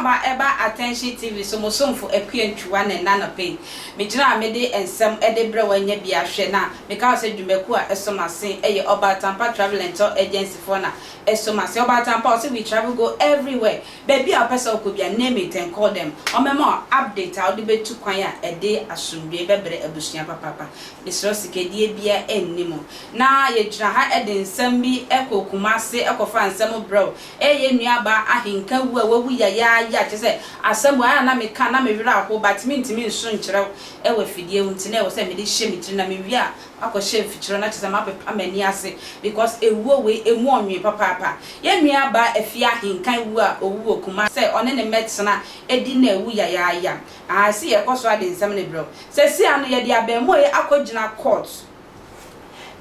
Akwaaba ɛba Attention TV so, mo somfo Akua Ntwiwa na ɛna anɔpa yi megyina a mede nsɛm de brɛ wo anya bi ahwɛ. Na meka wo sɛ dwumakuo a ɛsɔ m'asen ɛyɛ Ɔbaatampa Travel and Tour Agency foɔ na ɛsɔ m'asen. Ɔbaatampa ɔse we travel go everywhere, baabi a wopɛ sɛ wokɔ bia, name it and call them, ɔmɛma wo update a wode bɛtu kwan a ɛde asomdwoe bɛbrɛ abusua papaapa. Mesrɛ, sikadie bia ɛnni mu. Na yɛgyina ha de nsɛm bi kɔ Kumase kɔfa nsɛm brɛ wo. Ɛyɛ nuaba Ahenka wu a wawu yayaaya, kyerɛ sɛ asɛm wɔ a na meka na mewerɛ aho, but mentumi nso nkyerɛ wo ɛwɔ afidie ho, nti na ɛwɔ sɛ mede hyɛ me tiri na mewie a akɔhyɛ mfikyerɛ na kyerɛ sɛ mapepa m'ani ase, because ewuo wei emu ɔnwe papaapa. Yɛn nuaba Afie Ahenka wu a owu wɔ Kumase sɛ ɔne ne mmɛtena edi na ewu yayaaya ah, si yɛkɔ so ade nsɛm ne brɛ wo. Sɛsi ano yɛde abɛɛmoa yi akɔgyina court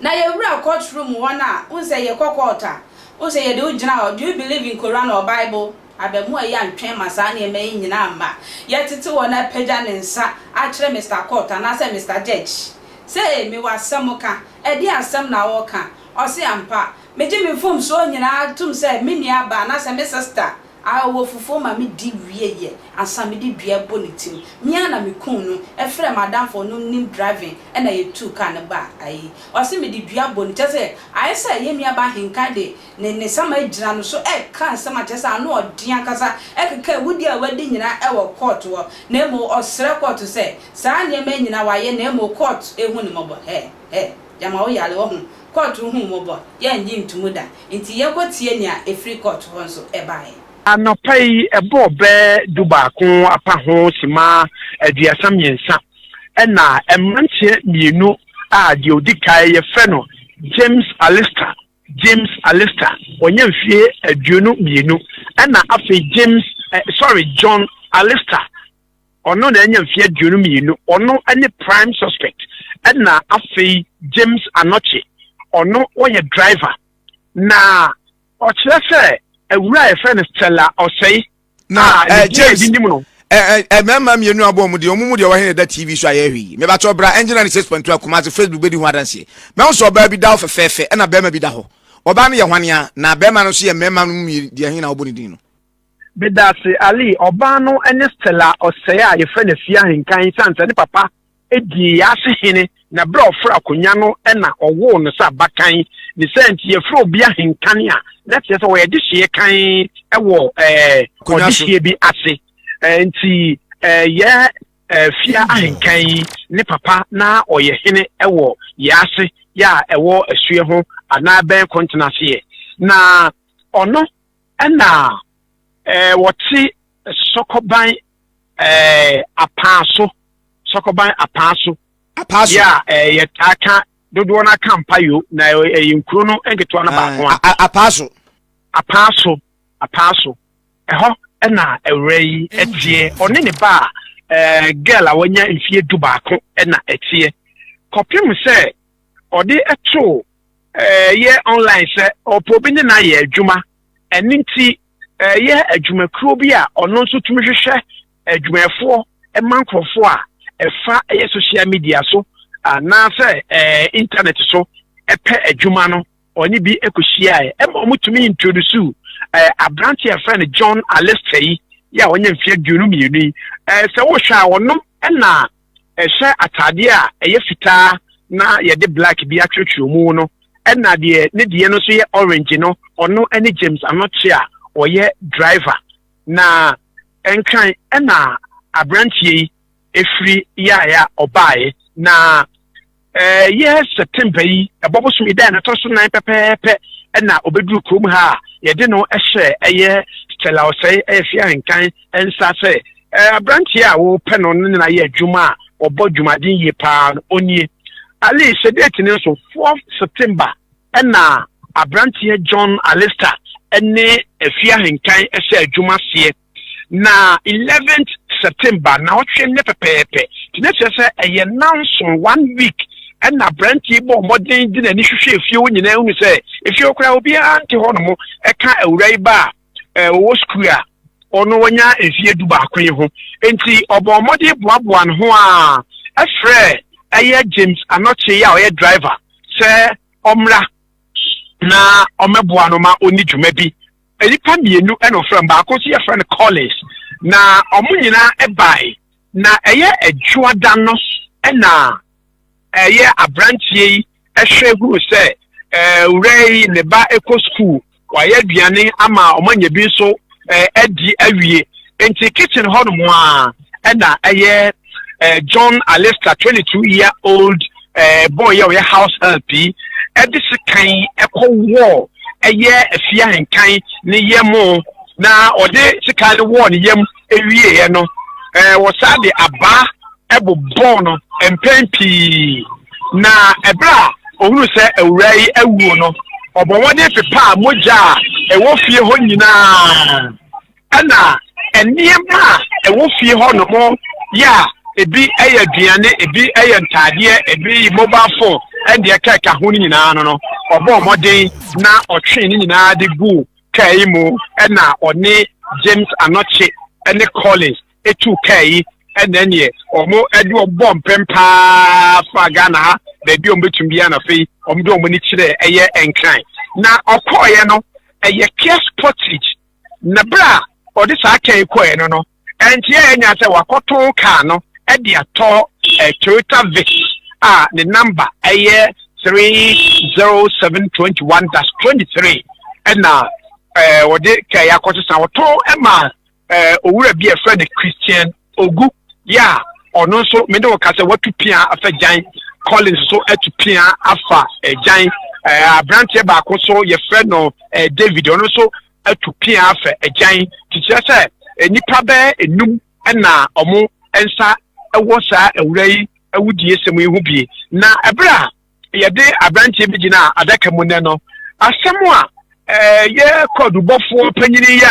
na yɛwura court room hɔ no a, wohu sɛ yɛkɔ court a, wohu sɛ yɛde wo gyina hɔ, "Do you believe in Koran or Bible?" Abɛɛmoa yi antwɛn ma saa nneɛma yi nyinaa mma. Yɛtete wɔ no, apagya ne nsa akyerɛ Mr Court anaasɛ Mr Judge sɛ mewɔ asɛm ka. Ɛde asɛm na wɔka, ɔse ampa, megye me mfomsoɔ nyinaa tom sɛ me nua ba anaasɛ me sister a ɔwɔ fufuo ma me di wieɛ ansa mede dua bɔ ne tim, mea na mekuu no. Ɛfrɛ madamfo no nim driving ɛna yɛtuu kaa no ba ayi. Ɔse mede dua bɔ ne kyɛ sɛ ayɛ sɛ yɛn nua ba Ahenkan de ne sama gyina no so ɛka nsɛm a kyerɛ sɛ ano ɔden ankasa, ɛkeka awudi a wadi nyinaa ɛwɔ court hɔ. Na emu ɔsrɛ court sɛ saa nneɛma nyinaa wayɛ, na emu court ehu ne mmɔbɔ. Hɛ hɛ, gyama wo yare wɔ ho, court hu mmɔbɔ, yɛngye ntomu da. Nti yɛkɔ tie nea efiri court hɔ nso ɛbaeɛ. Anɔpa yi ɛbɔɔ bɛɛ 11 apa ho sima 33 ɛna mmeranteɛ mmienu a deɛ odi kan yɛfrɛ no James Alister, James Alister, ɔnyɛ mfie 22, ɛna afei James sorry, John Alister, ɔno na ɛnyɛ mfie 22, ɔno ne prime suspect, ɛna afei James Anɔkye, ɔno wɔyɛ driver. Na ɔkyerɛ sɛ awura a yɛfrɛ no Stella Ɔsɛe na a ne din a James yɛde nim no. Ɛ mmarima mmienu abɔ ɔmo deɛ, ɔmo mu deɛ ɔwɔ hene da TV so a yɛhwɛ yi, mebatɔ bra Engine 96.2 Kumase Facebook bɛdi ho adanseɛ. Mɛho sɛ ɔbaa bi da hɔ fɛfɛɛfɛ ɛna bɛrima bi da hɔ. Ɔbaa no yɛ hwanea na bɛrima no nso yɛ mmarima no mu mmienu deɛ hene na wɔbɔ ne din no? Medase, Ali. Ɔbaa no ne Stella Ɔsɛe a yɛfrɛ no Afie Ahenkan, sane sɛ ne papa dii ase hene na berɛ a ɔforo akonnwa no na ɔwoo no sɛ abakan. Ne sɛ nti yɛfrɛ obi ahenkan a, na kyerɛ sɛ wɔyɛ dehyeɛ kan wɔ akonnwa so. Ɔdehyeɛ bi ase. Nti yɛ Fia Ahenkan yi ne papa na ɔyɛ hene wɔ yɛ ase yɛ a ɛwɔ asue ho anaa bɛn kontena aseɛ, na ɔno ɛna wɔte Sɔkɔban Apaa so, Sɔkɔban Apaa so. Apaa so. Yɛ a yɛtaa ka dodoɔ no aka Mpayo na ɛyɛ nkuro no nketewa no baako a. Apaa so. Apaa so, Apaa so ɛhɔ ɛna awura yi ɛteɛ. Ɔne ne ba a girl a wanya mfie 11 ɛna ɛteɛ, kɔpem sɛ ɔde ɛto yɛ online sɛ ɔpɛ obi ne na ayɛ adwuma. Ɛne nti ɛyɛ adwumakuo bi a ɔno nso tumi hwehwɛ adwumayɛfoɔ ɛma nkurɔfoɔ a ɛfa ɛyɛ social media so anaasɛ internet so ɛpɛ adwuma no, ɔne bi ɛkɔhyiaeɛ ɛma ɔmo tumi introduce aberante a yɛfrɛ no John Alister yi yɛ a ɔnyɛ mfeɛ 22 yi. Sɛ wohwɛ a, ɔno ɛna ɛhyɛ ataadeɛ a ɛyɛ fitaa na yɛde black bi atwerɛtwerɛ mu no, ɛna deɛ ne deɛ no nso yɛ orange no, ɔno ɛne James Anɔkye a ɔyɛ driver. Na Nkran ɛna aberanteɛ yi efiri yɛaeɛ a ɔbaeɛ. Na yɛ September yi ɛbɔ bosom yi da na ɛtɔ so 4 pɛpɛɛpɛ ɛna obɛduru kurom ha a yɛde no ɛhyɛ ɛyɛ Stella Ɔsɛe, ɛyɛ Fie Ahenkan nsa sɛ aberanteɛ a wɔpɛ no no nyinaa yɛ adwuma a ɔbɔ dwumaden yie paa no ɔnie. Ali, hyɛ date no nso, 4 September ɛna aberanteɛ John Alister ɛne Afie Ahenkan ɛhyɛ adwuma seɛ, na 11th September na ɔtwe ne pɛpɛɛpɛ, nti ne kyerɛ sɛ ɛyɛ 7, one week, ɛna aberanteɛ bɔ mmɔden de n'ani hwehwɛ efie hɔ nyinaa hunu sɛ efie hɔ koraa obiara nte hɔ nom ɛka awura yi ba a ɔwɔ sukuu a ɔno wanya mfie 11 yi ho. Nti ɔbɔ mmɔden boaboa ne ho a ɛfrɛ ɛyɛ James Anɔkye yi a ɔyɛ driver sɛ ɔmmra na ɔmmɛboa no ma ɔni dwuma bi. Nnipa mmienu ɛna ɔfrɛ no, baako nso yɛfrɛ no Collins. Na wɔn nyinaa bae, na ɛyɛ Adwoada no na ɛyɛ aberanteɛ yi hwɛ hunu sɛ wura yi ne ba kɔ sukuu, wayɛ aduane ama wɔn anya bi nso adi awie. Nti kitchen hɔnom a ɛna ɛyɛ John Alister, 22 year old boy a ɔyɛ house help yi, ɛde sekan ɛkɔ wɔɔ ɛyɛ afie ahenkan ne yam, na ɔde sekan no wɔɔ ne yam ewieɛ no, wɔsaa de abaa ɛbobɔɔ no mpɛn pii. Na ɛberɛ a ohunu sɛ awura yi awuo no, ɔbɔ mmɔden pepaa mogya a ɛwɔ fie hɔ nyinaa, ɛna nneɛma a ɛwɔ fie hɔ nom yɛ a ebi yɛ aduane, ebi yɛ ntaadeɛ, ebi mobile phone, ɛne ɛka ɛka ho no nyinaa no, ɔbɔ mmɔden na ɔtwe ne nyinaa de gu kaa yi mu, ɛna ɔne James Anɔkye ɛne Collins etu kaa yi, ɛna ɛneɛ wɔn ɛde ɔbɔ mpɛm paa fa Ghana ha baabi a wɔn bɛtum bi. Na afei wɔn de wɔn ani kyerɛ ɛyɛ Nkran, na ɔkɔɔyɛ no ɛyɛ Kia Sportage. Na bere a ɔde saa kaa yi kɔɔyɛ no, ɛnti ɛyɛ nya sɛ wakɔtɔn kaa no ɛde atɔ Toyota Vitz a ne number ɛyɛ 30721-23, ɛna wɔde kaa yi akɔsesa. Wɔtɔn ɛma owura bi a ɛfrɛ no Christian Ogu yɛ a ɔno nso mede wɔ ka sɛ watu pia afa gyan. Collins nso atu pia afa gyan. Aberanteɛ baako nso yɛfrɛ no David, ɔno nso atu pia afa gyan. Te kyerɛ sɛ nnipa bɛyɛ enum ɛna ɔmo nsa ɛwɔ saa awura yi awudie sɛm yi ho bie. Na ɛberɛ a yɛde aberanteɛ bi gyina adaka mu nɛ no, asɛm a yɛ kɔdubɔfoɔ panyini yi a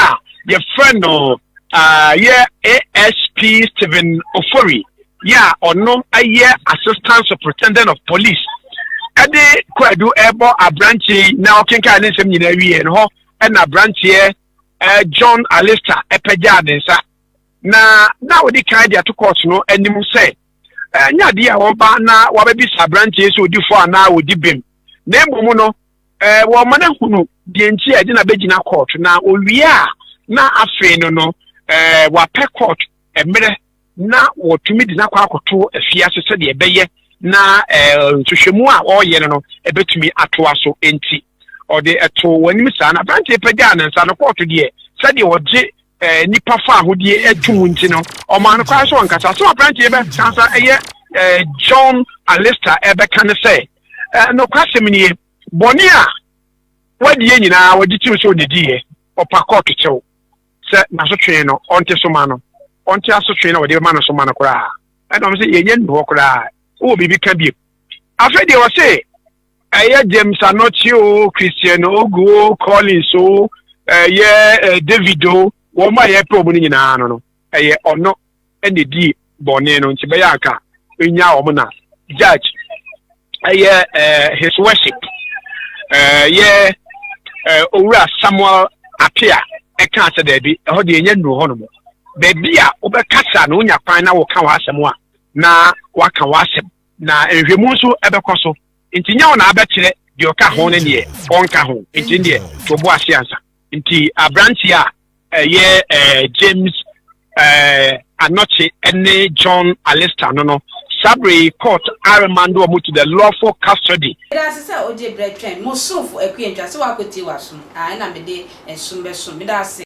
yɛfrɛ no yɛ ASP Stephen Ofori yɛ a ɔno yɛ Assistant Superintendent of Police ɛde kwadu ɛbɔ aberanteɛ yi na ɔkenkan ne nsɛm nyinaa wie no hɔ, ɛna aberanteɛ John Alister ɛpɛgyaa ne nsa na ɔde kan de ato court no anim sɛ ɛnyɛ adeɛ a wɔba na wabɛbisa aberanteɛ sɛ ɔdi fɔ anaa ɔdi bem, na mmom no wɔma no ahunu deɛ nti a ɛde na bɛgyina court. Na owie a, na afei no wapɛ court mmerɛ na wɔtumi de n'akɔ akɔto afiase sɛdeɛ ɛbɛyɛ na nhwehwɛmu a ɔreyɛ no ɛbɛtumi atoa so. Nti ɔde ɛto wɔn anim saa, na aberanteɛ pagyaa ne nsa no, court deɛ, sɛdeɛ wɔgye nipa fa ahodie ɛto mu nti no, ɔmaa no kwan so ɔnkasa. So aberanteɛ bɛka sa ɛyɛ John Alister ɛbɛka ne sɛ nokwasɛm nie, bɔne a wadie nyinaa wɔgye tiw sɛ ɔnediiɛ, ɔpa court kyɛw sɛ n'asotwe no ɔnte so ma no, ɔnte asotwe na wɔde bɛma no so ma no koraa. Ɛna ɔmo sɛ yɛnyɛ nnu hɔ koraa, wowɔ biribi ka bio? Afei deɛ wɔse ɛyɛ James Anɔkye o, Christian Ogu o, Collins o, ɛyɛ David o, wɔn a yɛpɛ wɔn no nyinaa no, ɛyɛ ɔno ɛna edi bɔne no, nti bɛyɛ anka nya wɔn. Na judge ɛyɛ His Worship ɛyɛ Owura Samuel Apia ɛka sɛ daabi, ɛhɔ deɛ ɛnyɛ nnuro hɔ nom. Baabi a wobɛkasa na wonya kwan na woka w'asɛm a, na waka w'asɛm, na nhwɛmu nso ɛbɛkɔ so, nti nyɛ wo na abɛkyerɛ deɛ ɔka ho ne deɛ ɔnka ho. Nti deɛ to bo ase ansa. Nti aberanteɛ a ɛyɛ James Anɔkye ne John Alister no, sabre court aremand wɔn to the lawful custody. Meda ase sɛ wogye berɛ twɛn mo somfo Akua Ntwa sɛ woakɔtie w'asom a ɛna mede nsom bɛsom. Meda ase.